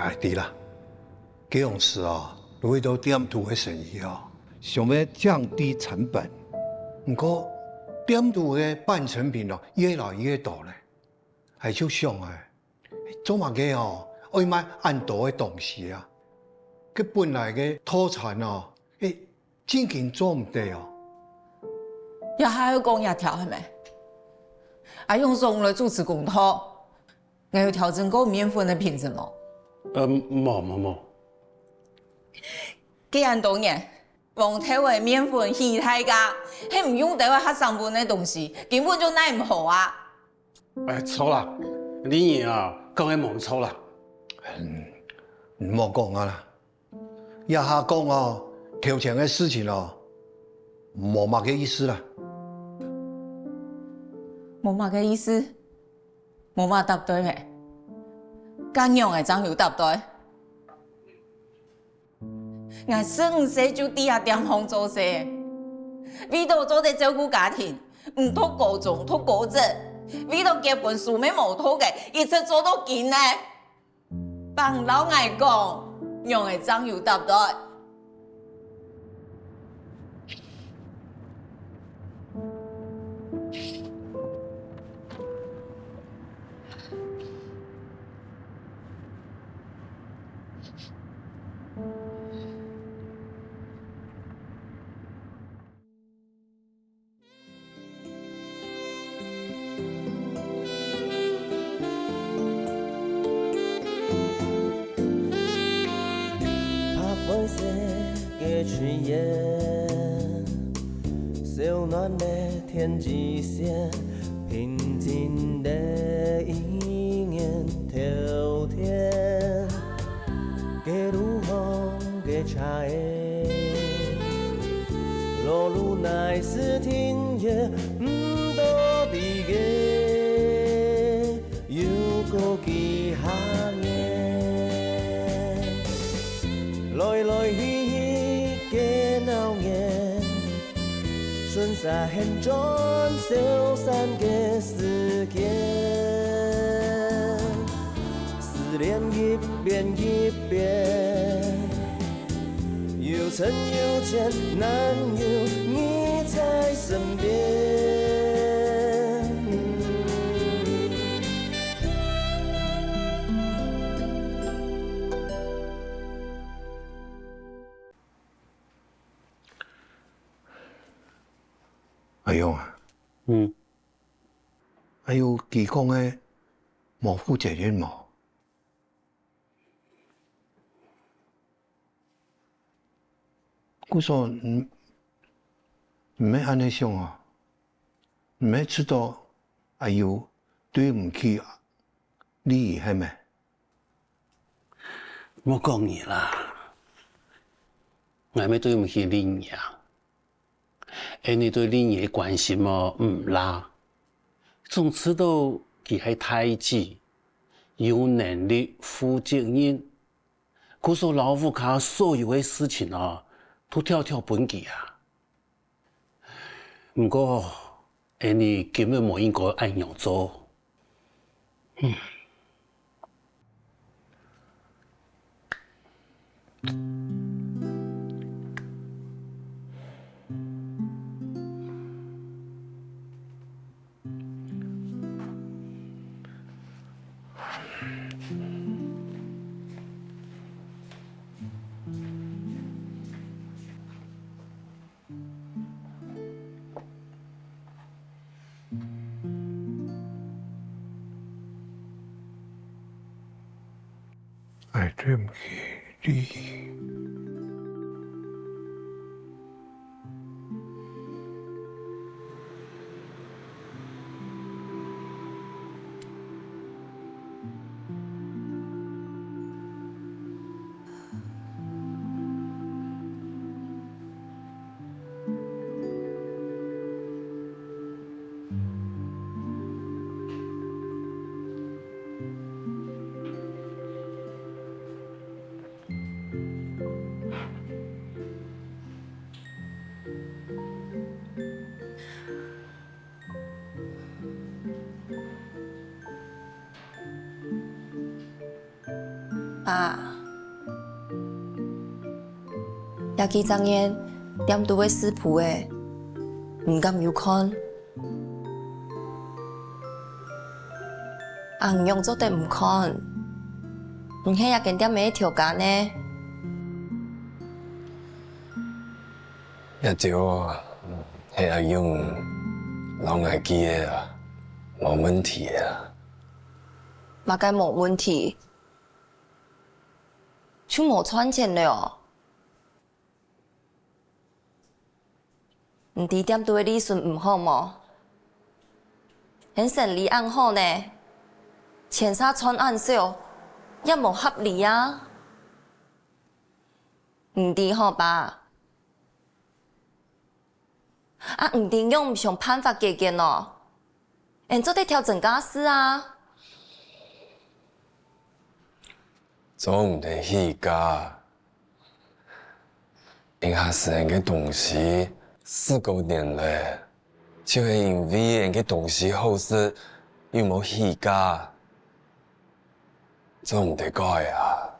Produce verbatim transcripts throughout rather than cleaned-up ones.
哎，對啦，該樣時啊，為著店肚个生意啊，想要降低成本。毋過，店肚个半成品啊，越來越多咧。𠊎就想啊，做麼个哦，愛賣恁多个東西啊？該本來个套餐哦，哎，正經做毋得哦。這下愛講這條係無？啊，用手來主持公道。 𠊎有調整過麵粉个品質無？呃，無，無，無。既然當然，黃豆个麵粉起大價，係毋用得个客成本个東西，根本就奈毋何啊！哎，著啦，你啊，講个無毋著啦。嗯，你莫講啊啦。 這下講哦，頭前个事情哦，無麼个意思啦。無麼个意思？無麼搭對咩？該仰仔正有搭對？𠊎十五歲就在這店項做事，為著做得照顧家庭，毋讀高中、讀高職，為著結婚書乜無讀个，一直做到今呢。 放摎𠊎講，仰仔正有搭對？白灰色个炊烟，燒暖了天際線，平靜了一年秋天。 街路項个車仔，落雨乃是停歇，毋多避个，又過幾下年。來來去去个鬧熱， 順續現轉消散个時間，思念一遍一遍，有深有淺，難有你在身邊。 阿勇啊，嗯。還有佢講个無負責任無？故所，你，你毋係恁樣想啊？你毋係知道阿友對毋起麗儀係無？ 莫講你啦，𠊎乜對毋起麗儀啊。𠊎對麗儀个關心哦毋罅，總知道佢係大姊，有能力負責任，故所摎屋下所有个事情哦，都挑挑分佢啊。 毋過，𠊎今日無應該恁樣做。哎，對毋起，麗儀。爸，這幾隻月店肚个食譜仔，你敢有看？啊，你仰做得毋看？你係這間店个頭家呢？這朝啊，係阿勇摎𠊎寄个啊，無問題个啊。麼个無問題？ 就無賺錢了哦。你知店肚个利潤毋好無？現生理恁好呢，錢煞賺恁少，也無合理啊。你知吼，爸？ 啊，毋知仰毋想辦法解決哦？𫣆做得調整價數啊。做毋得起價。這下食𫣆个東西十過年了，就係因為𫣆个東西好食，又無起價。 做毋得改啊。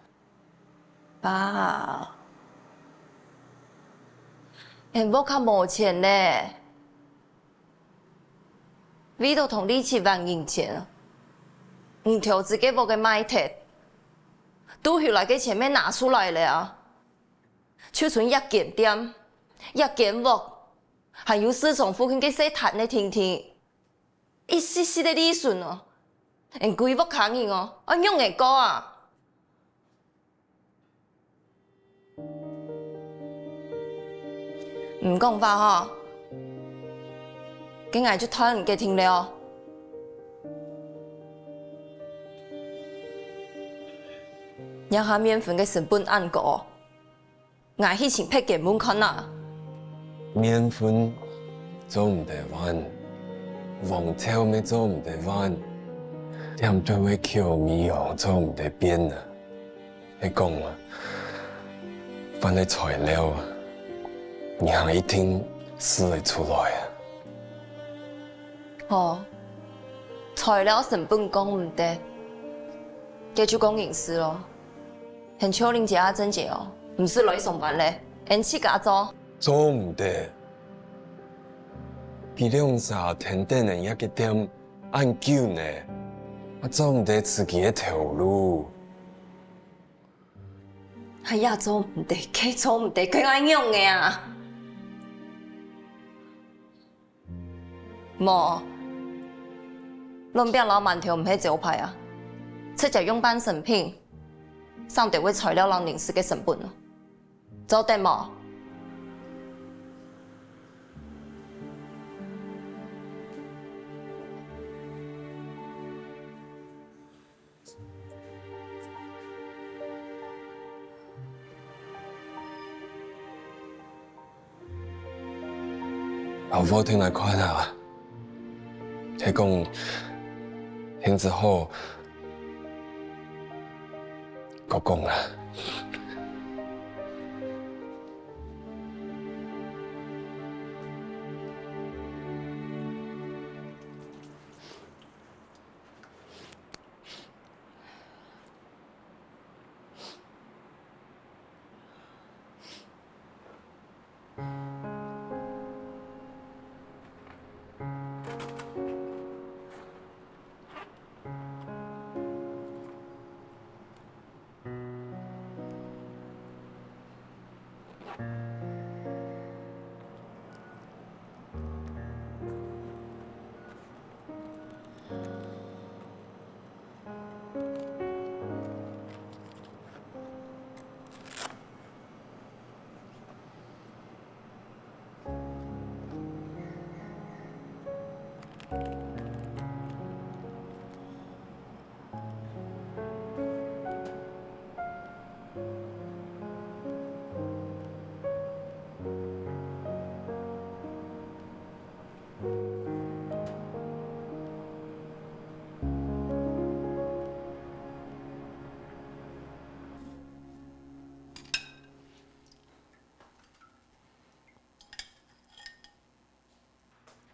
爸，𫣆屋下無錢了。為著同利息還人錢，你投資个屋仔賣忒，多出來个錢也拿出來了啊。就賰這間店、這間屋，還有市場附近个細攤仔定定。 一息息个利潤哦，𫣆歸屋下人哦，愛仰仔過啊？毋講話吼，該𠊎就斷你个聽了哦。這下麵粉个成本恁高， 𠊎去尋別間問看啊。麵粉做毋得換，黃豆乜做毋得換，店肚个口味哦做毋得變啊。係講啊，換个材料啊，你還一定試得出來啊。 哦，材料成本降毋得，該就降人事咯。𫣆就恁仔啊，正經哦，毋使來上班了，𫣆自家做。做毋得，佢兩儕跈等𫣆這个店恁久呢，啊做毋得自家个頭路。哎呀，做毋得，該做毋得，該愛仰仔啊？ 無，潤餅摎饅頭毋係招牌啊，直接用半成品，省著个材料摎人事个成本啊，做得無？ 好，𠊎定來看下，係講定著好，過講啊。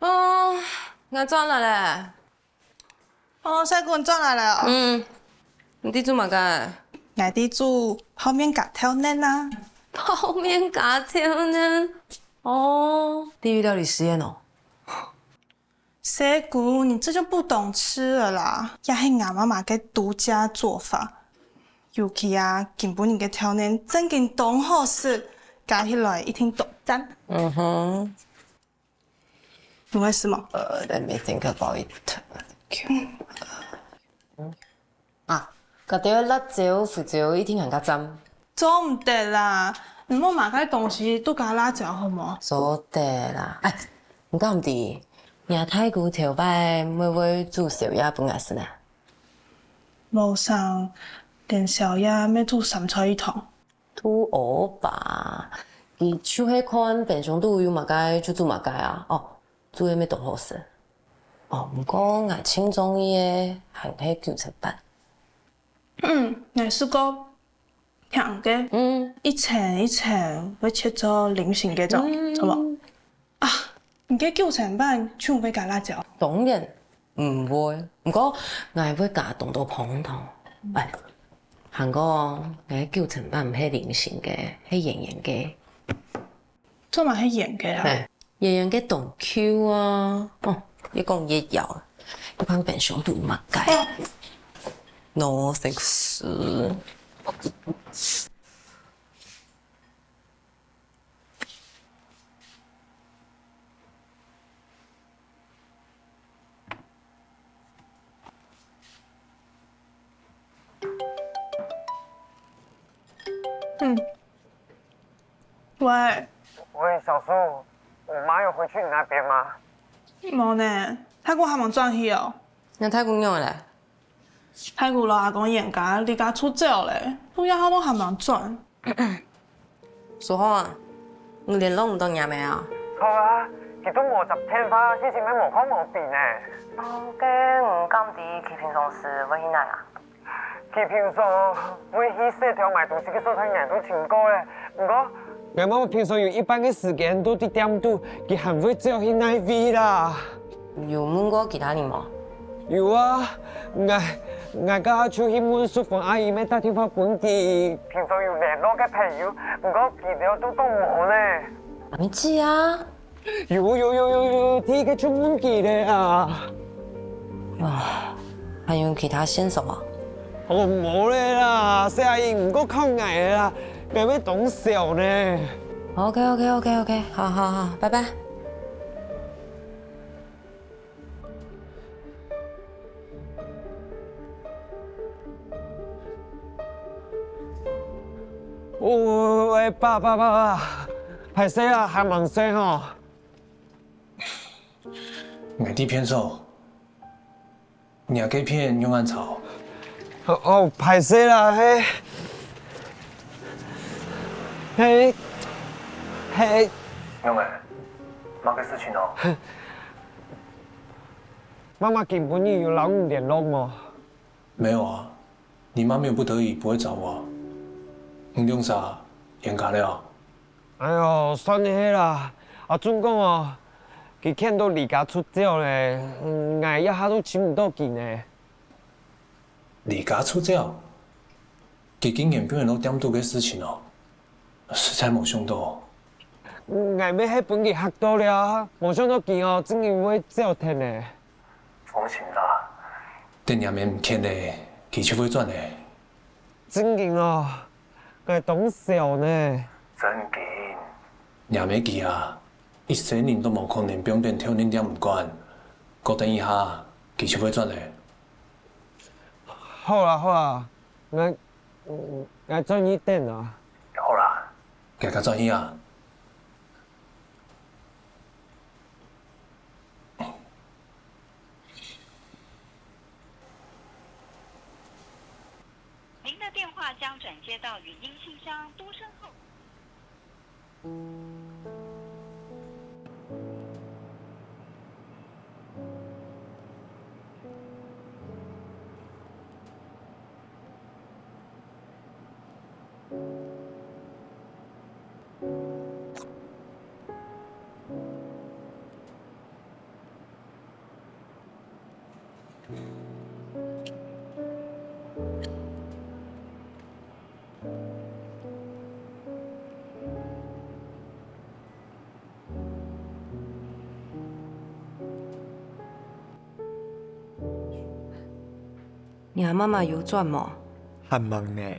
哦，𠊎轉來了。哦，細姑轉來了哦。嗯，你在做麼个？ ，𠊎在煮泡麵加豆奶啊。泡麵加豆奶？哦，你有料理實驗哦？細姑，你這就不懂吃了啦，這係𠊎媽媽个獨家做法。尤其啊，今晡日个豆奶正經當好食，加起來一定當讚。嗯哼。你會食嗎？呃，let me think about it. Thank you. 啊，該兜辣椒、胡椒一定還較讚。做毋得啦，你莫麼个東西都加辣椒好無？做得啦。哎，你敢毋知，若大姑頭擺會會煮宵夜分𠊎食呢？無成，連宵夜乜煮三菜一湯。 肚屙吧。佢就係看冰箱肚有麼个就煮麼个啊。哦，煮个乜當好食。哦，毋過𠊎盡中意个還係九層粄。嗯，𠊎試過，甜个，嗯，一層一層會切做菱形个狀，嗯，好無？ 啊，你个九層粄就毋會加辣椒？當然毋會，毋過𠊎會加當多紅糖。哎，還過𠊎个九層粄毋係菱形个，係圓圓个。做麼个係圓个啊？哎，圓圓个當Q啊！哦，越講越枵，你看冰箱肚有麼个？No thanks。嗯。喂。喂，小蘇，我媽有回去你那邊嗎？無呢，大姑還吂轉去哦。該大姑仰仔咧？ 大姑摎阿公全家離家出走咧，到這下都還吂轉。蘇浩啊，你聯絡毋著若姆啊？著啊，佢都無接電話，心情乜無好無比呢。哦，該你敢知佢平常時會去哪啊？佢平常會去市場買東西个所在，𠊎都尋過咧。毋過，𠊎媽媽平常有一半个時間都在店肚，佢還會走去哪位啦？ 有問過其他人無？有啊，𠊎𠊎該下就去問淑芳阿姨，乜打電話分佢。平常有聯絡个朋友，毋過佢兜都講無呢。你知啊？有有有有有，第一个就問佢咧啊！啊，還有其他線索無？哦，無咧啦，細阿姨毋過靠𠊎咧啦，𠊎乜當愁呢。OK OK OK OK，好好好，拜拜。 喂，爸爸爸爸，歹勢啊，還吂睡吼。𠊎知騙錯，若該片仰恁吵？哦，歹勢啦，係係係。仰仔，麼个事情哦？ 媽媽今晡日有摎你聯絡無？沒有啊，你媽沒有不得已不會找我啊。你兩儕冤家了啊？哎喲，算係啦。阿俊講哦，佢譴到離家出走咧，𠊎這下都尋毋著佢呢。離家出走？佢竟然分人落店肚个事情哦！ 實在無想著。𠊎乜係分佢嚇著了，無想著佢哦，正經會走忒呢。放心啦，等若姆毋譴咧，佢就會轉咧。正經哦，𠊎當愁呢。正經。若姆佢啊，一生人都無可能放等豆奶店毋管，過等一下，佢就會轉咧。好啦好啦，𠊎 𠊎轉去等啊。好啦，遽遽轉去啊。您的电话将转接到语音信箱，嘟声后。你阿媽媽有轉無？還吂呢。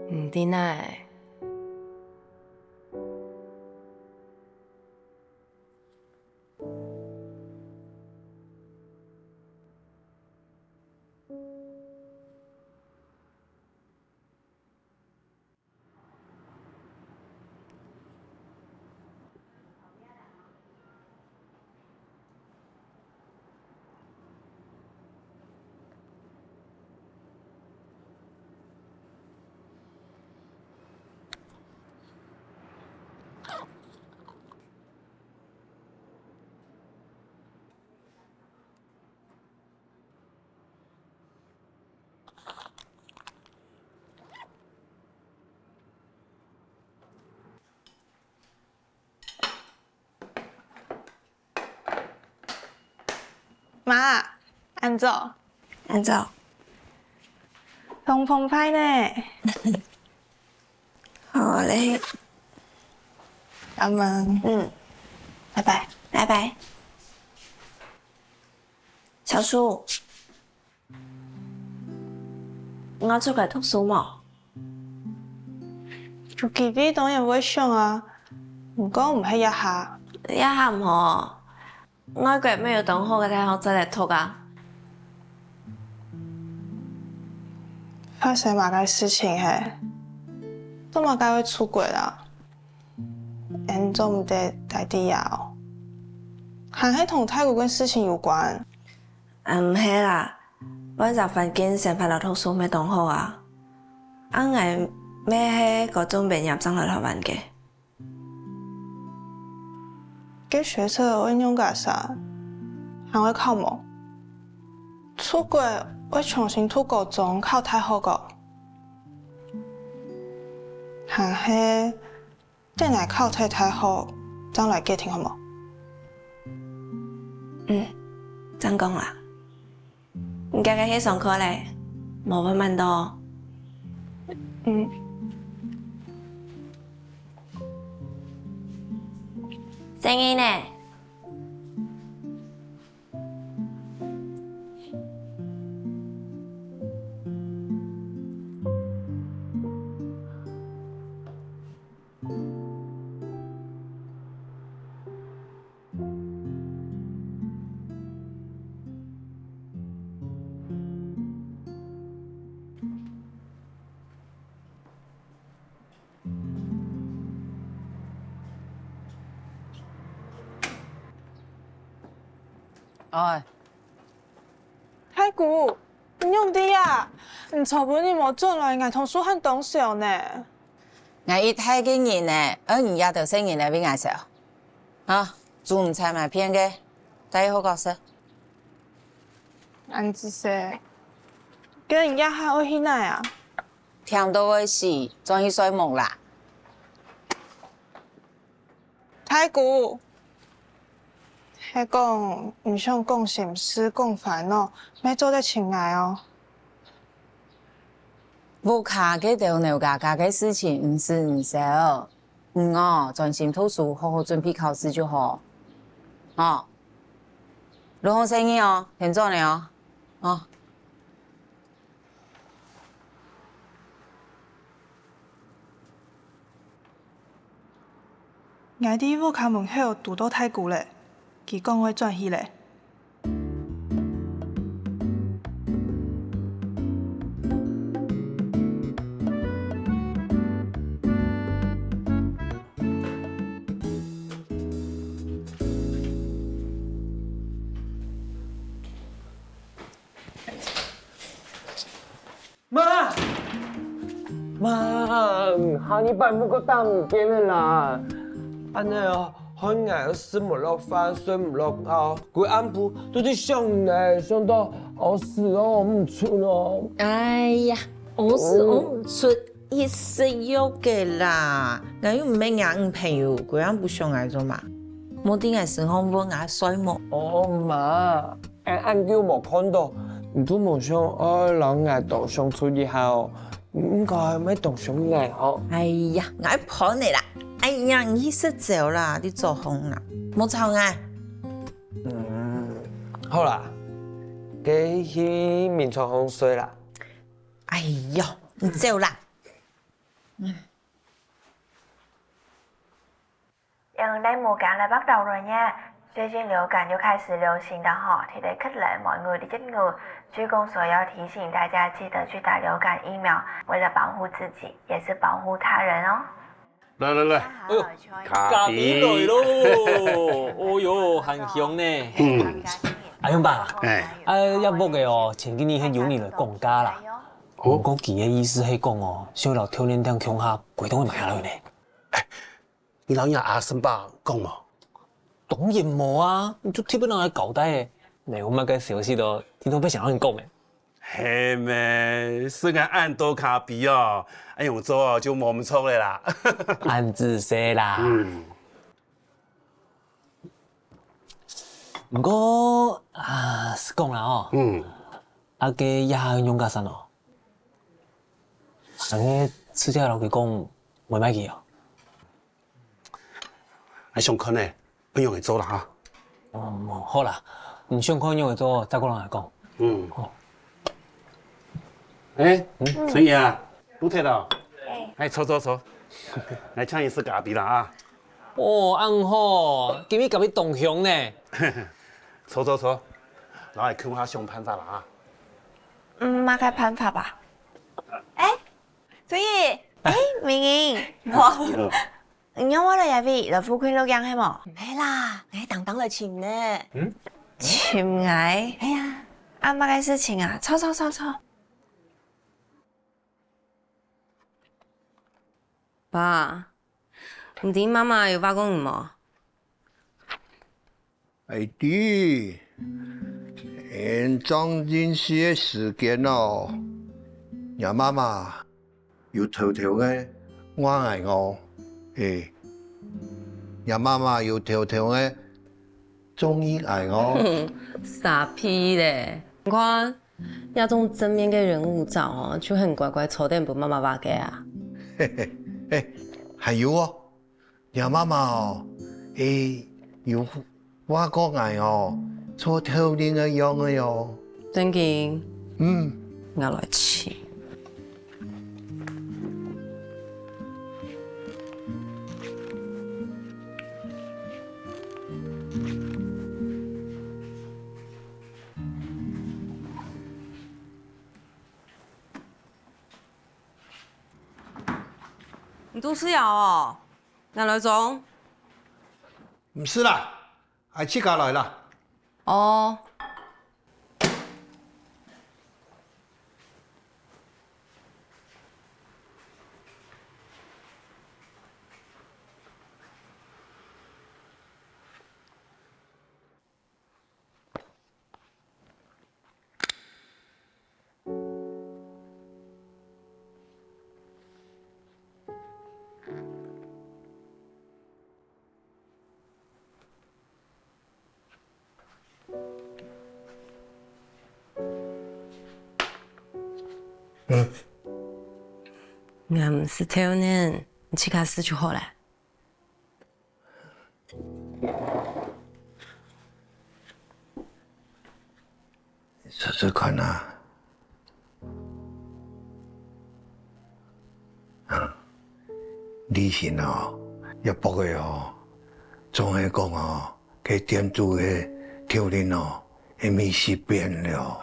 毋知哪會。 媽，恁早。恁早。通風歹呢。好嘞。阿門。嗯，拜拜。拜拜。小叔， 你愛出國讀書無？有機會當然會想啊，毋過毋係這下。這下毋好，外國乜有當好个大學做得讀啊。發生麼个事情係？做麼个會出國啊？恁做毋得待在這哦？還係同大姑个事情有關？啊，毋係啦， 換隻環境生活摎讀書乜當好啊。恁𠊎乜係高中畢業正來臺灣个。該學測會仰結煞？還會考無？出國會重新讀高中考大學个？還係 等𠊎考忒大學，正來決定好無？嗯，正講啦。你遽遽去上課咧，無會慢到哦。嗯。細義呢？ 哎，大姑，你仰在啊？你昨晡日無轉來，𠊎同叔還當愁呢。𠊎一大个人呢，愛你這兜細人來為𠊎愁。啊，煮毋出麼个，帶去學校食。恁仔細，該你這下愛去哪啊？ 悿到會死，轉去睡目啦。大姑，係講你想講心事、講煩惱，乜做得尋𠊎哦。屋下該兜扭家家个事情毋使你愁，你哦，專心讀書，好好準備考試就好。哦，路項細義哦，天光了哦，哦。 𠊎在屋下門口堵到大姑咧，佢講會轉去咧。 媽！媽，下二擺莫過打毋見了啦！恁仔哦，害𠊎食無落飯，睡無落覺，歸暗晡都在想你，想到屙屎屙毋出哦。哎呀，屙屎屙毋出，去食藥个啦！𠊎又毋係若女朋友，歸暗晡想𠊎做麼？莫在𠊎身項問𠊎睡目。哦，媽， 恁久無看到，你都無想愛摎𠊎多相處一下哦？你應該愛多想𠊎吼。哎呀，𠊎愛搬个啦！哎呀，你去食朝啦，你做空啦，莫吵𠊎。嗯，好啦，該去眠床項睡啦。哎喲，你走啦！ 用內蒙古來北斗論呀，最近流感又開始流行了吼，特別克來每日一日，朱公所要提醒大家記得去打流感疫苗，為了保護自己，也是保護他人哦。來來來，哎喲，咖啡來咯，哦喲，還香呢。嗯，阿雄伯，哎，啊，這屋个哦，前幾日係有人來講價啦。毋過佢个意思係講哦，想摎透天頂共下，歸棟賣下來呢。 你摎若阿生伯講無？當然無啊，你就特別拿來交代个。你有麼个消息都，聽眾會想摎你講个。係咩，係𠊎恁多咖啡哦，恁樣做哦就無毋著个啦。恁仔細啦。嗯。毋過啊，係講啦哦，嗯，啊該這下用家生哦， 恁樣直接摎佢講，會賣佢哦？𠊎想看呢，愛仰仔做啦哈。哦，好啦，你想看仰仔做，再過來講。嗯。好。哎，陳姨啊，堵忒了。哎，坐坐坐，來請你食咖啡啦啊。哦，恁好，今日咖啡當香呢。坐坐坐，摎𠊎共下想辦法啦啊。嗯，麼个辦法啊？哎， 所以，哎，明英，哇，你約𠊎來這位來富貴樂園係無？毋係啦，𠊎係單單來尋你。嗯？尋𠊎？係啊。啊，麼个事情啊？坐坐坐坐。爸，你知媽媽有話講你無？ 愛知，𠊎正認識个時間哦，若媽媽有偷偷个愛𠊎哦，嘿，若媽媽有偷偷个中意𠊎哦。沙鼻咧！你看，這種正面个人物照哦，就很乖乖坐等分媽媽話个啊。嘿嘿，哎，還有哦， 若媽媽哦，欸，有話講𠊎哦，像透人个樣仔哦。正經？嗯。𠊎來尋。你肚屎枵哦？ 拿來裝。毋使啦，𠊎自家來啦。哦。 嗯。𠊎毋使偷懶，你自家試就好了。 試試看啊。啊，李尋哦，這駁仔哦，總係講哦，該店主个頭路哦，係毋係變了？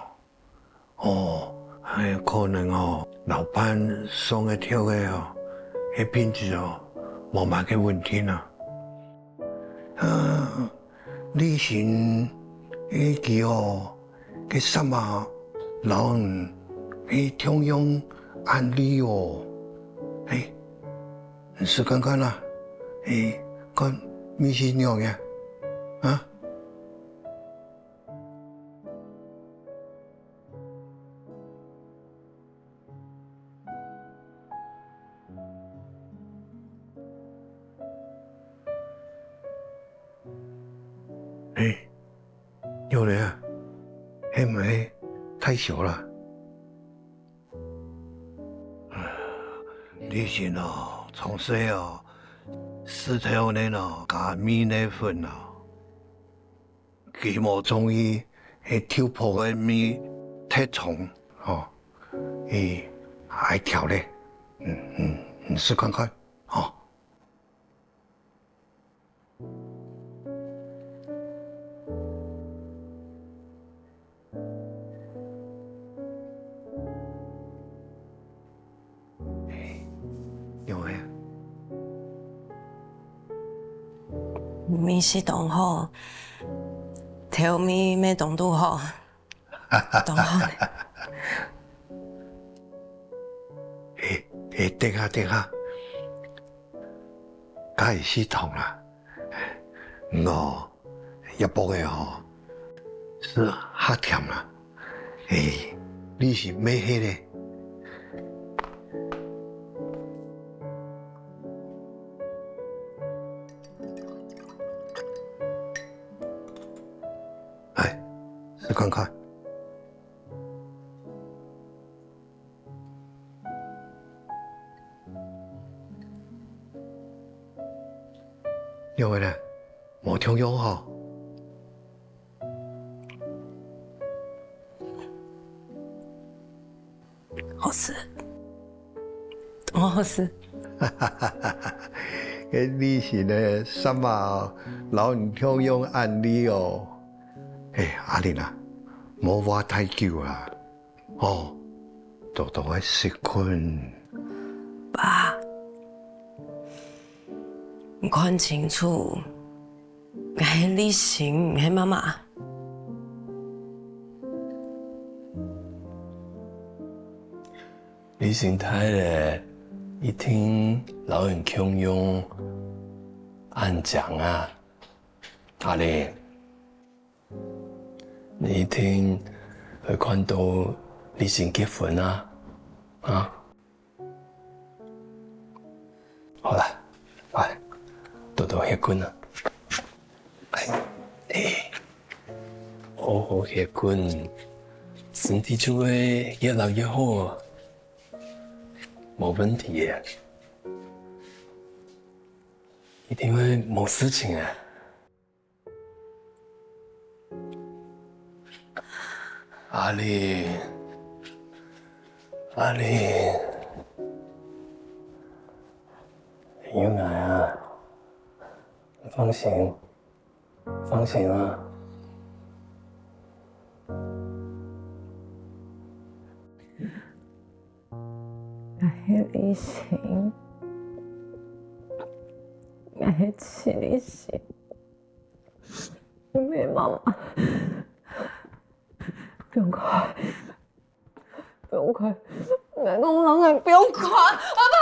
哦，還有可能哦，老闆送个藥仔哦，該品質哦，無麼个問題啊。啊，李尋佢哦，該衫啊，摎你係共樣恁靚哦。欸，你試看看啊，欸，看味緒仰仔，啊？ 欸，仰仔啊？係毋係太小了。李尋哦，從細哦，食豆奶哦，加米奶粉哦，佢無中意，係豆粕个味忒重，吼，佢愛調咧。嗯嗯，你試看看，吼。 有个。味緒當好，調味乜當拄好，當好呢。欸欸，等下等下，該係糖啦。 哦，這駁个吼，係較甜啦。欸，你係乜係咧？來，試看看。 仰仔呢？無共樣吼？好食，當好食。該李尋个三嫲摎你共樣恁厲害哦。欸，阿玲啊，莫話太久啊。 哦，多多个食睏。爸，你看清楚，𠊎係李尋，毋係媽媽。李尋大咧，一定摎人共樣恁靚啊，阿玲。 你一定會看著李尋結婚啊，啊？好啦，來，多多歇睏啊。欸，好好歇睏，身體就會越來越好，無問題个，一定會無事情个。 阿玲，阿玲，有𠊎啊，放心，放心啊。𠊎係李尋，𠊎係徐李尋。 妹妹，媽媽，不用哭，不用哭，𠊎講了，𠊎不用哭，爸爸。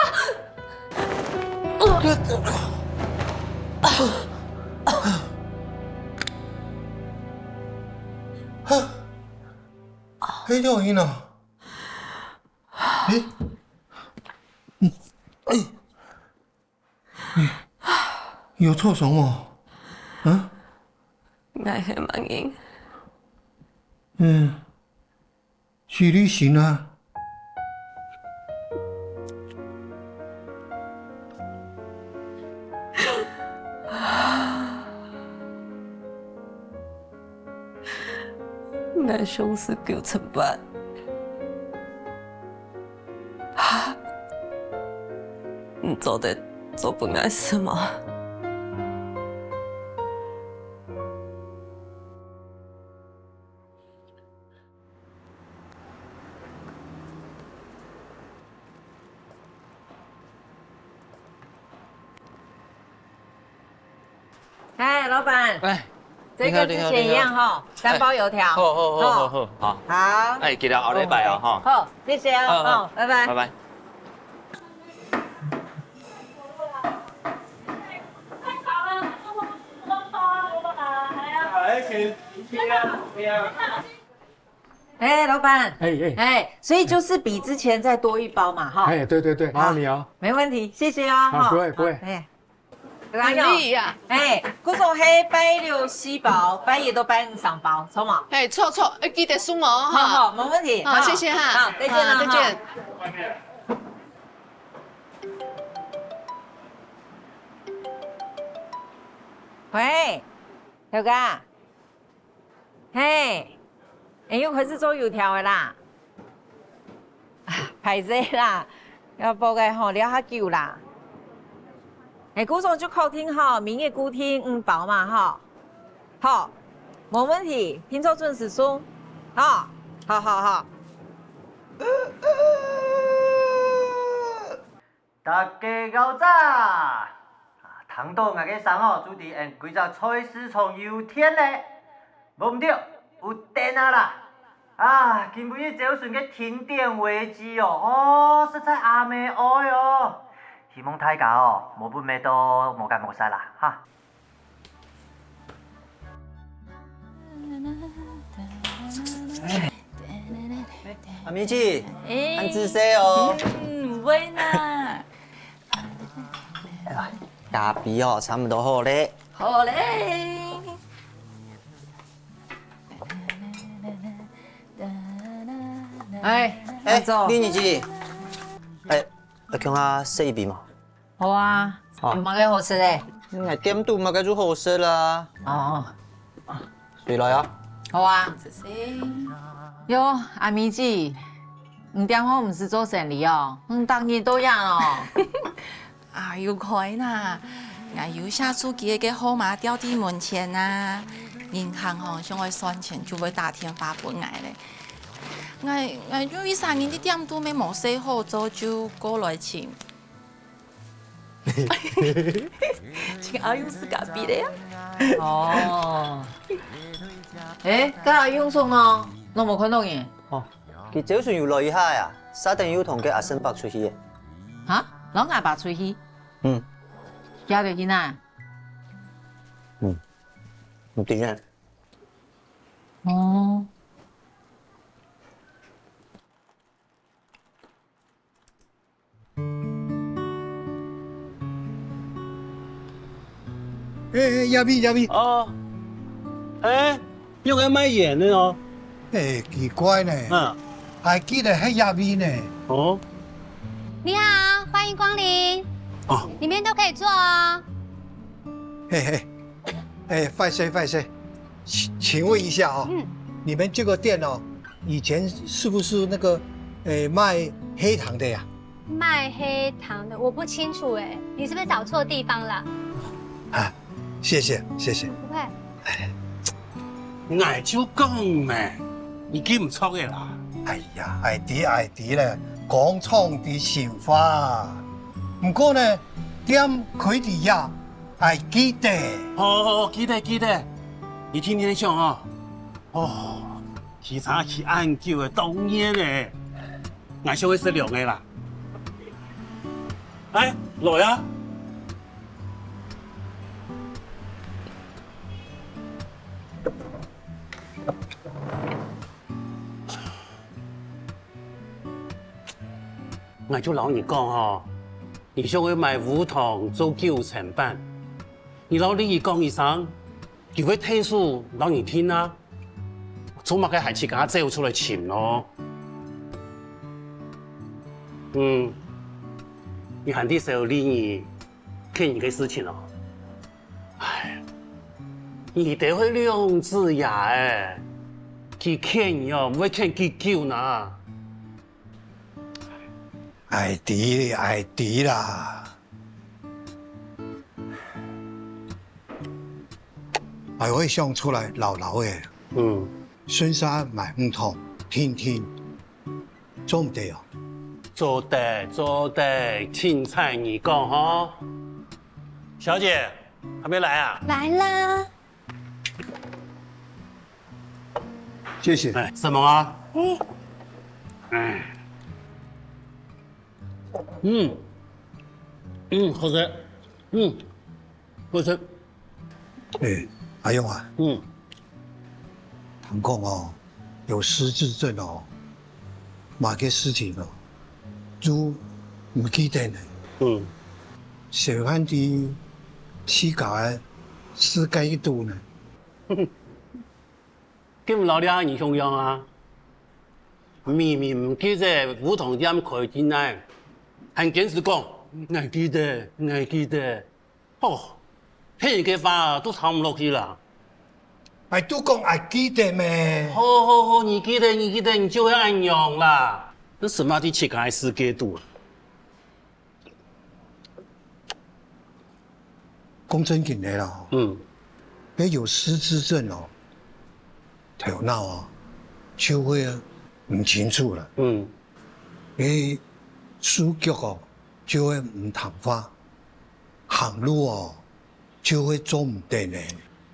係仰仔呢？欸，嗯，欸。 有受傷無？啊？𠊎係麼人？嗯，徐李尋啊。𠊎想食九層粄。 你做得做分𠊎食無？哎，老闆，哎，這個之前一樣吼，你好，你好，你好。三包油條。哎，好，好，好，好，好，好。好。好。哎，記得後禮拜哦，吼。好，謝謝哦，好，好。哦，拜拜。拜拜。哎，老闆，哎，哎。哎，所以就是比之前再多一包嘛，哈。哎，對，對，對，麻煩你哦。沒問題，謝謝哦，好，哈。不會，不會。哎。哪里呀？哎，故所係拜六四包，拜一到拜五三包，著無？哎，著著，哎，記得送哦，哈。好，好，無問題。好，好，謝謝哈。好，再見了，好，再見。哈。喂，頭家。 嘿，𠊎又開始做油條个啦。啊，歹勢啦，愛包个吼，尞較久啦。哎，故所就確定吼，明日固定五包嘛吼。好，無問題，定著準時送。好，好，好，好。 大家𠢕早！啊，聽著𠊎个聲哦，就知𠊎歸隻菜市場有電咧。無毋著，有電啊啦！啊，今晡日朝晨个停電危機哦，哦，實在阿姆哀哦！希望大家哦，無分揹到無乾無燥啦，哈！ 阿美姊，哎，恁仔細哦。嗯，毋會啦。哎呀，咖啡哦，差毋多好咧。好咧。哎，哎，阿祖。麗妮姊，哎，愛共下食一杯無？ 好啊，哦。有麼个好食个？嗯，店肚麼个就好食啦。哦。隨來啊。好啊。喲，阿美姊，你店項毋使做生理哦，嗯，逐日都恁樣哦。啊，有開啦，𠊎有寫手機个號碼吊在門前啊。銀行吼，想愛算錢就會打電話分𠊎咧。𠊎，𠊎有一儕人在店肚乜無事好做，就過來尋。 請阿勇食咖啡咧啊。哦。哎，該阿勇送哦，仰無看著人？哦，佢朝晨有來一下呀，續等又同佢阿嬸伯出去个。哈？摎𠊎爸出去？嗯。佢兜去哪？嗯，毋知呢。哦。 哎，哎，亞比，亞比。哦，哎，仰會賣鹽个哦？哎，奇怪呢。嗯。還記得係亞比呢。哦。你好，歡迎光臨。哦。裡面都可以坐哦。嘿嘿，哎，壞勢，壞勢，請，請問一下哦，嗯。你們這個店哦， 以前是不是那個，誒，賣黑糖的呀？賣黑糖的，我不清楚哎，你是不是找錯地方了？啊，謝謝，謝謝。不會。𠊎就講咩，你記毋著个啦。哎呀，愛知愛知咧，講長知心話。毋過呢，店開在這，愛記得。好，好，好，記得，記得。你天天想哦。哦， 騎車騎恁久个，當然咧。𠊎想愛食涼个啦。哎，來啊！𠊎就摎你講吼，你想愛買烏糖做九層粄，你摎麗姨講一聲，佢會𢯭手摎你訂啊。 做麼个還自家走出來尋咯？嗯，你還在愁麗姨騙你个事情哦？唉，你兜係兩子爺仔，佢騙你哦，毋會騙幾久呢？愛知，愛知啦。 𠊎會想出來摎摎仔，嗯。順續買烏糖，定定，做毋得哦？做得，做得，清彩你講吼。小姐，還沒來啊？來了。謝謝。哎，什麼啊？嗯。哎。嗯。嗯，好食。嗯。 好食。哎，阿勇啊，嗯。聽講哦，有失智症哦，麼个事情哦，就毋記得呢。嗯。小漢的自家个世界一肚呢。跟毋老爹你共樣啊？明明毋記得烏糖店開店呢，還堅持講，𠊎記得，𠊎記得。吼，騙人个話都聽毋落去啦。𠊎都講𠊎記得咩？好好好，你記得，你記得，你就會恁樣啦。你生活在自家个世界肚啊。 講正經个啦，嗯，該有失智症哦，頭腦啊，就會毋清楚了。嗯，該手腳哦，就會毋聽話，行路哦，就會做毋得呢。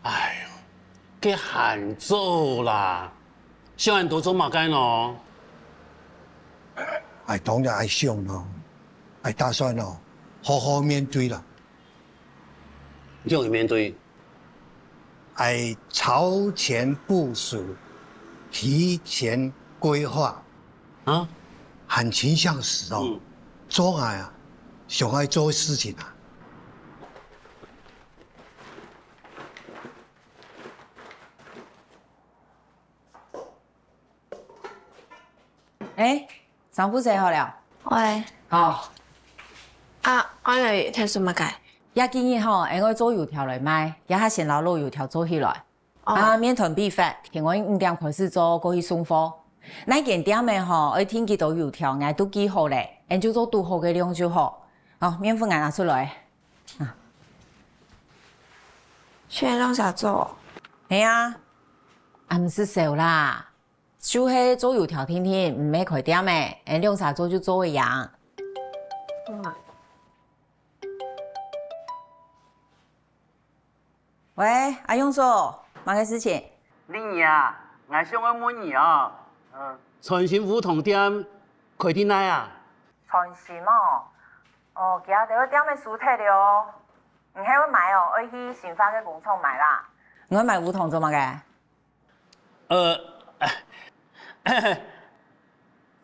哎喲，該還早啦，想恁多做麼个呢？哎，當然愛想咯，哎，打算哦，好好面對啦。 仰般面對？愛超前部署，提前規劃。啊？還盡像係哦，嗯，做𠊎啊，想愛做个事情啊。 欸，衫褲洗好了。喂。好。啊，𠊎來𢯭手麼个？這幾日吼，𠊎愛做油條來賣，這下先摎老油條做起來。哦。啊，麵團比發，天光五點開始做，過去送貨。哪間店仔吼，愛訂幾多油條，𠊎都記好了，𠊎就做堵好个量就好。好，麵粉𠊎拿出來。啊。全兩儕做？係啊，啊，毋使愁啦。 就係做油條定定，毋係開店仔，𠊎兩儕做就做會贏。喂，阿勇叔，麼个事情？麗儀啊，𠊎想愛問你哦，呃，傳心烏糖店開在哪啊？傳心哦，哦，佢兜个店仔收忒了哦。你係愛買哦，愛去新化个工廠買啦。你愛買烏糖做麼个？ 呃，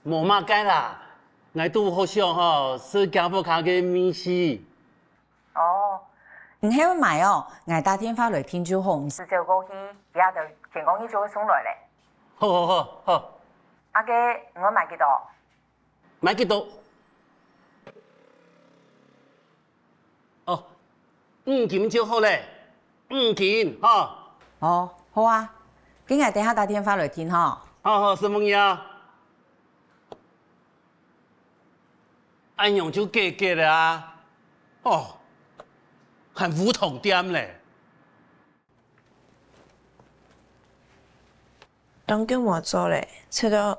無麼个啦，𠊎都好想吼，食厥屋下个味緒。哦，你係愛買哦，𠊎打電話來訂就好，毋使走過去，佢兜天光日就會送來咧。好好好好。啊該，你愛買幾多？ 買幾多？哦，五斤就好咧，五斤，吼。哦，好啊，該𠊎等下打電話來訂吼。好好，承蒙你啊。恁樣就解決了啊。哦，還烏糖店咧。 當久無做咧，食到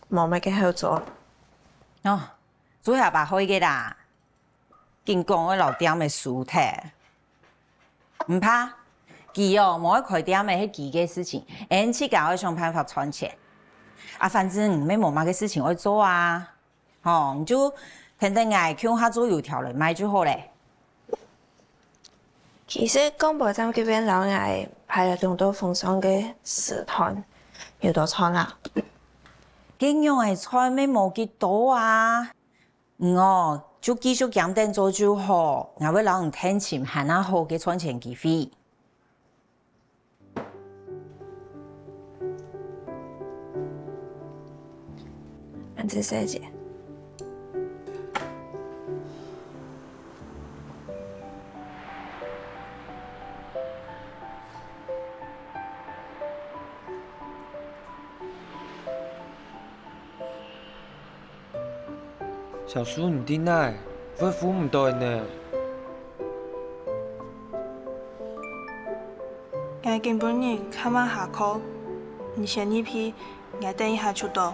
無麼个好做。哦，做下把會个啦，緊講愛摎店仔收忒。毋怕，佢哦，無愛開店仔係佢个事情，𠊎自家愛想辦法賺錢。啊，反正你也無麼个事情愛做啊。 吼，你就跈等𠊎共下做油條來賣就好咧。其實廣播站該片摎𠊎排了當多豐盛个時段，有多賺啊？該仰仔賺乜無幾多啊？你哦，就繼續堅等做就好，𠊎會摎你跈尋還較好个賺錢機會。 恁仔細節。小叔，你在哪？會赴毋著呢。𠊎今晡日較慢下課，你先入去，𠊎等一下就到。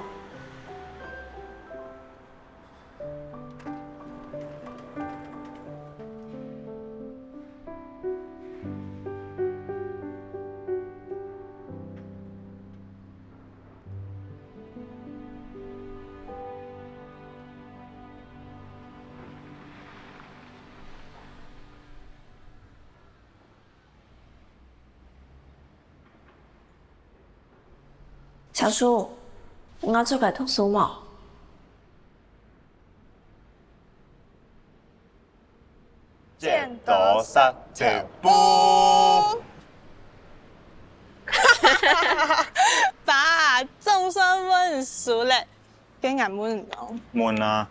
小叔，𠊎出來讀書無？ 剪刀石，直播。爸，總算問你輸咧，該𠊎問你哦。問啊。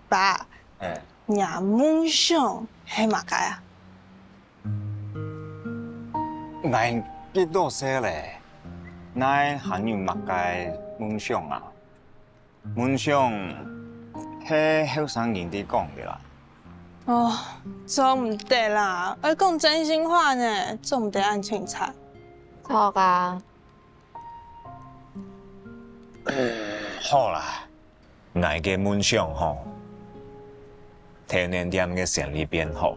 爸，哎。你个夢想係麼个啊？ 𠊎幾多歲咧，哪還有麼个夢想啊？夢想係後生人在講个啦。哦，做毋得啦，愛講真心話呢，做毋得恁清采。著啊。好啦， 𠊎个夢想吼，甜點店个生理變好，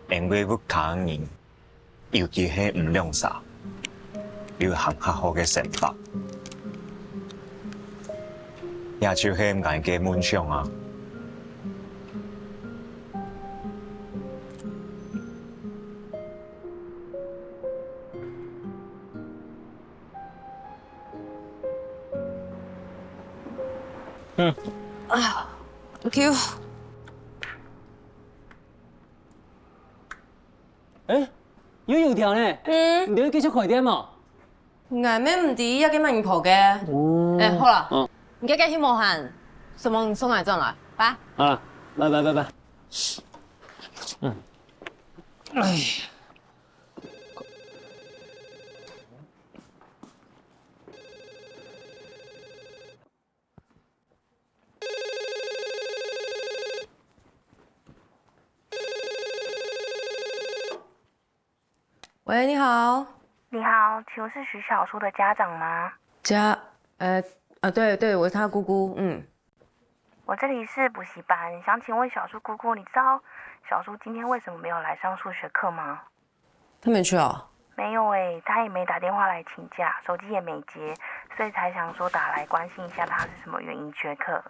因為屋下人，尤其係𠊎兩儕，有行較好个生活。這就係𠊎个夢想啊！嗯。啊，OK。欸，又油條呢？嗯。你愛繼續開店無？𠊎乜毋知這个麼人婆个。哦。欸，好啦，嗯。你个个去無閒，承蒙你送𠊎轉來，拜。好啦，拜拜拜拜。嗯。哎呀。 喂，你好。你好，请问是徐小树的家长吗？家，呃，啊，对，对，我是他姑姑，嗯。我这里是补习班，想请问小树姑姑，你知道小树今天为什么没有来上数学课吗？ 他没去哦？没有欸，他也没打电话来请假，手机也没接，所以才想说打来关心一下他是什么原因缺课。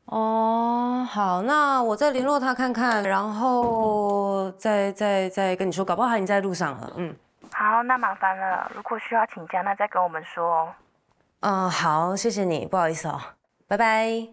哦，好，那我再联络他看看，然后再，再，再跟你说，搞不好他已经在路上了，嗯。好，那麻烦了，如果需要请假，那再跟我们说哦。嗯，好，谢谢你，不好意思哦，拜拜。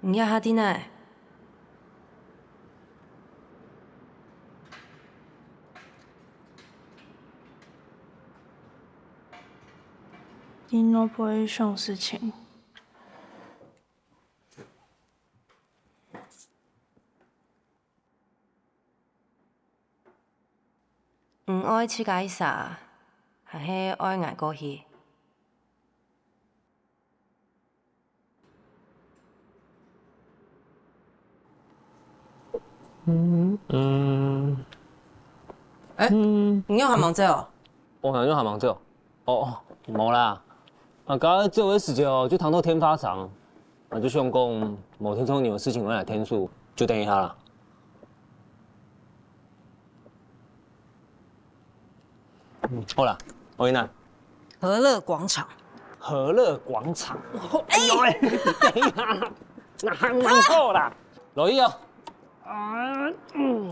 你這下在哪？在外背想事情。 你愛自家去儕，還係愛𠊎過去？嗯，嗯。欸，嗯。你仰還吂走哦？𠊎仰還吂走？哦，哦，無啦。啊，頭先走个時節哦，就聽到電話聲，啊，就想講，無定著你有事情愛來𢯭手，就等一下啦。 嗯，好啦，我去哪？和樂廣場。和樂廣場？哎呦喂，等一下，哪還吂到啦？落去哦。啊，嗯。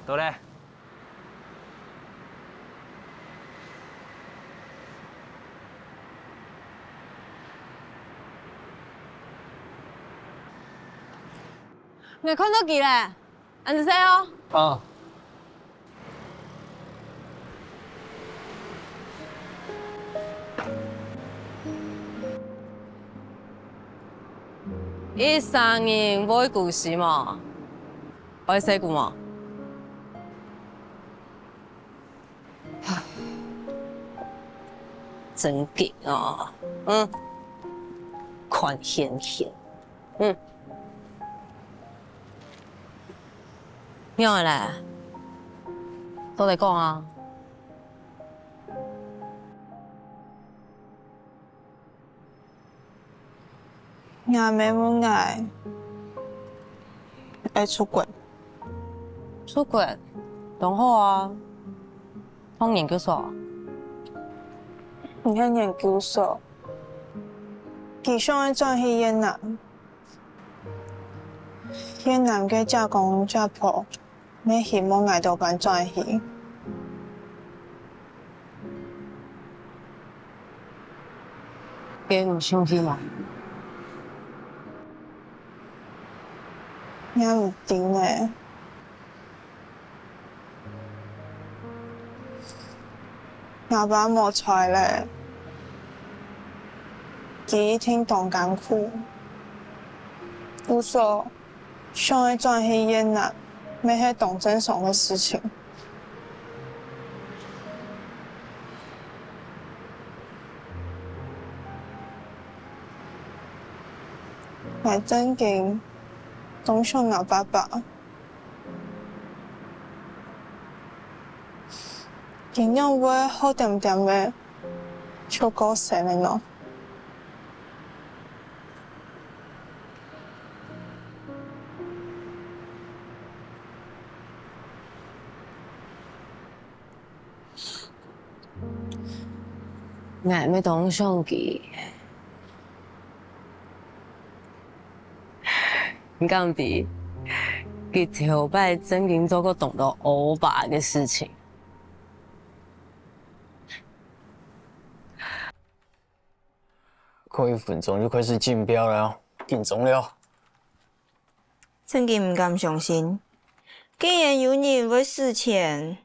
到咧。𠊎看到佢咧，恁仔細哦。啊。 一儕人會顧事無？愛細姑無？唉，正經哦，嗯，看現現，嗯。仰仔咧？到底講啊？ 𠊎姆問𠊎愛出國。出國，當好啊！讀研究所。毋係研究所，佢想愛轉去越南。越南个姐公姐婆 乜希望𠊎兜搬轉去。該你想去無？𠊎毋知呢。吾爸無在了，佢一定當艱苦。故所， 想愛轉去越南，乜係當正常个事情。𠊎正經當想吾爸爸，佢仰會好恬恬个就過身了呢？ 𠊎乜當想佢。你敢知，佢頭擺正經做過當多烏白个事情。 過一分鐘就開始競標了，緊張了。正經毋敢相信，竟然有人會使錢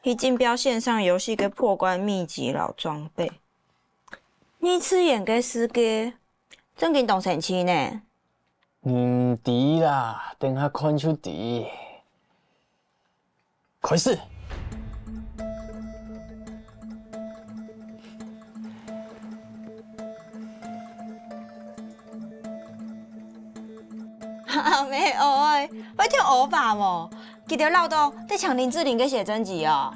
去競標線上遊戲个破關秘籍摎裝備。二次元个世界，正經當神奇呢！毋知啦，等下看就知。 開始。阿姆哀，會忒烏白無？佢兜恅著在搶林志玲个寫真集哦。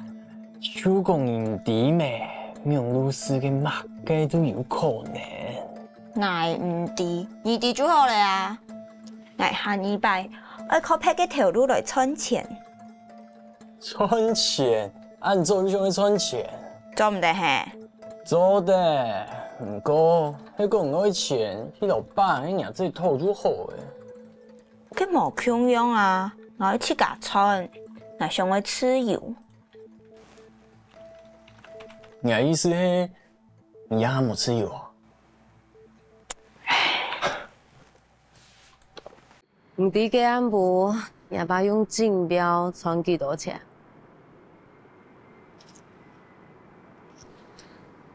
就講你毋知咩，網路世界麼个都有可能。𠊎毋知，你知就好了啊。𠊎下二擺愛靠別个頭路來賺錢。 賺錢？恁早就想愛賺錢？做毋得嘿？做得，毋過，係講愛錢，去摎爸个娘仔討就好了。該無共樣啊，𠊎愛自家賺，𠊎想愛自由。你个意思係，你也無自由啊？ 毋知該暗晡，若爸用競標賺幾多錢？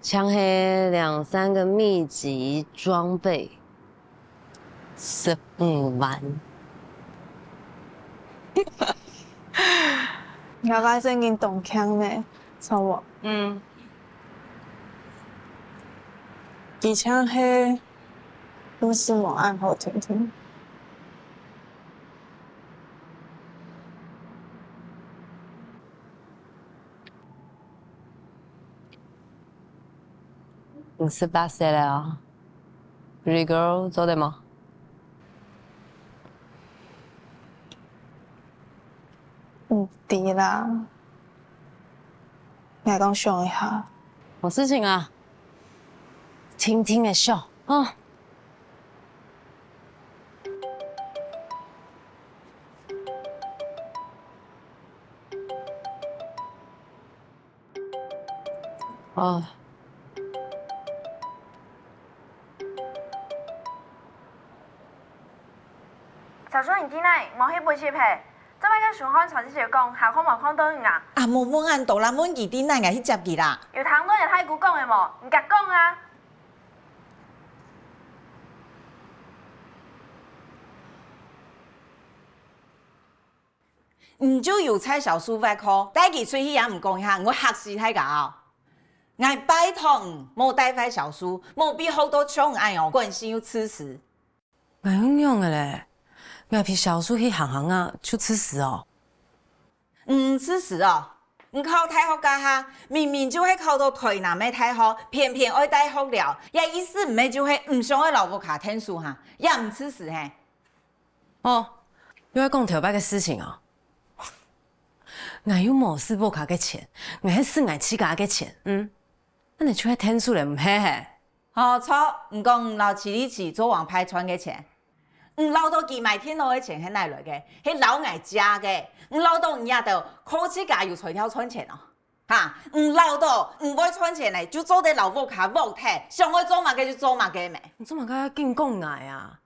像係兩三個秘籍裝備，十五萬。若爸正經當慶呢，著無？嗯。佢像係 故事無恁好聽聽。你十八歲了哦，Pretty Girl做得無？毋知啦，𠊎講想一下。無事情啊，定定仔想啊。 哦。小叔，你在哪？無去補習嘿？做麼个手汗傳直接講，下課無看到你啊？啊，無問恁多啦，問佢在哪，𠊎去接佢啦。有聽到若大姑講个無？你甲講啊！ 你就有在小叔屋下，帶佢出去也毋講一下，𠊎會嚇死大家哦！𠊎拜託你，莫帶壞小叔，莫分佢學到像恁樣，慣性又自私。𠊎又仰仔咧？𠊎陪小叔去行行啊，就自私哦？毋自私哦！你考大學該下，明明就係考到臺南个大學，偏偏愛蹛學寮，這意思毋係就係毋想愛摎屋下𢯭手哈，也毋自私嘿。哦，又愛講頭擺个事情哦。𠊎又無使屋下个錢，𠊎係使𠊎自家个錢，嗯，恁仔就係𢯭手了，毋係嘿？ 哦，著，你講你摎徐立奇做王牌賺个錢，你恅著佢買電腦个錢係哪來个？係恅𠊎借个。你恅著你這兜靠自家有才調賺錢哦？哈，你恅著你會賺錢呢，就做得摎屋下㧒忒，想愛做麼个就做麼个咩？你做麼个緊講𠊎啊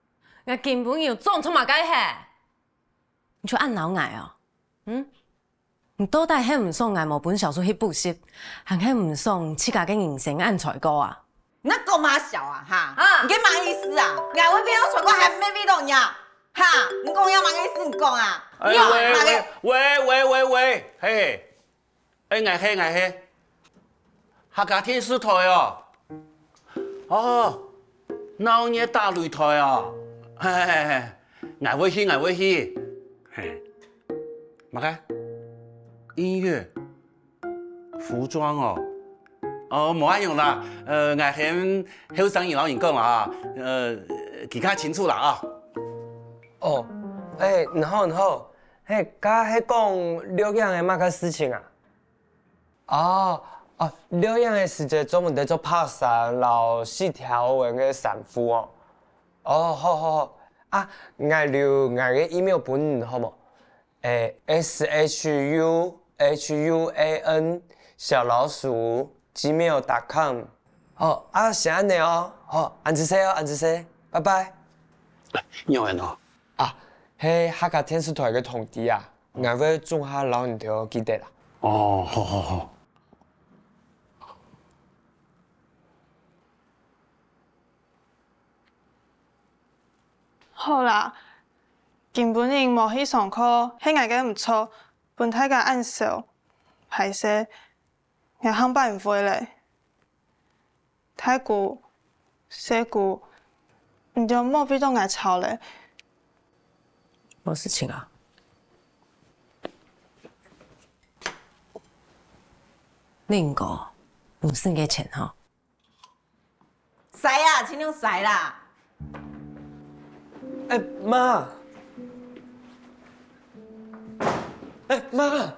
？𠊎根本有做毋著麼个嘿！你就恁惱𠊎哦？嗯？ 你到底係毋爽𠊎無分小叔去補習，還係毋爽自家个人生恁衰過啊？你在講麼个笑啊，哈？啊！你這麼个意思啊？𠊎會變到衰過還毋係為著你啊？哈？你講這麼个意思，你講啊？哎，你講麼个？喂，喂，喂，喂，喂，嘿，哎，𠊎係，𠊎係。 客家電視台哦。哦，鬧熱打擂台哦。嘿嘿嘿，𠊎會去，𠊎會去。嘿，麼个？音樂、服裝哦。哦，無恁樣啦。呃，𠊎喊後生人摎人講啦，呃，佢較清楚啦啊。哦，哎，你好，你好。嘿，該係講錄影个麼个事情啊？ 哦，哦，錄影个時節專門在做爬山摎洗條紋个衫褲哦。哦，好，好，好。啊，𠊎留𠊎个email分你好無？誒，S H U H U A N小老鼠gmail dot com。好，啊，先恁仔哦。好，恁仔細哦，恁仔細，拜拜。仰仔哦？啊，係客家電視台个通知啊。 𠊎會轉下摎你兜記得啦。哦，好好好。好啦，今晡日無去上課，係𠊎个毋著，分大家恁愁，歹勢。 𠊎下擺毋會咧。大姑、細姑，你兜莫為著𠊎愁咧。無事情啊。林哥，毋使个錢吼。 使啊，盡量使啦。哎，媽！哎，媽！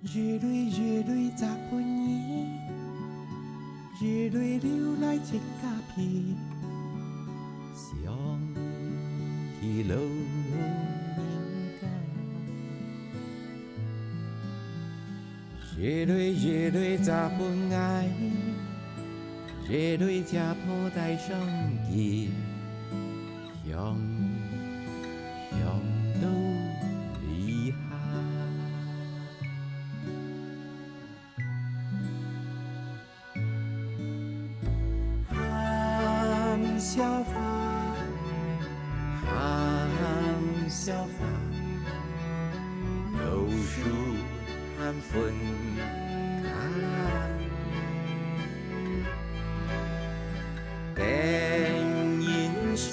一蕊一蕊摘分你，一蕊留來自家鼻。想起老人家，一蕊一蕊摘分𠊎，一蕊姐婆戴上佢。 香，香到離合。含笑花，含笑花，老樹 含粉柑。燈影下，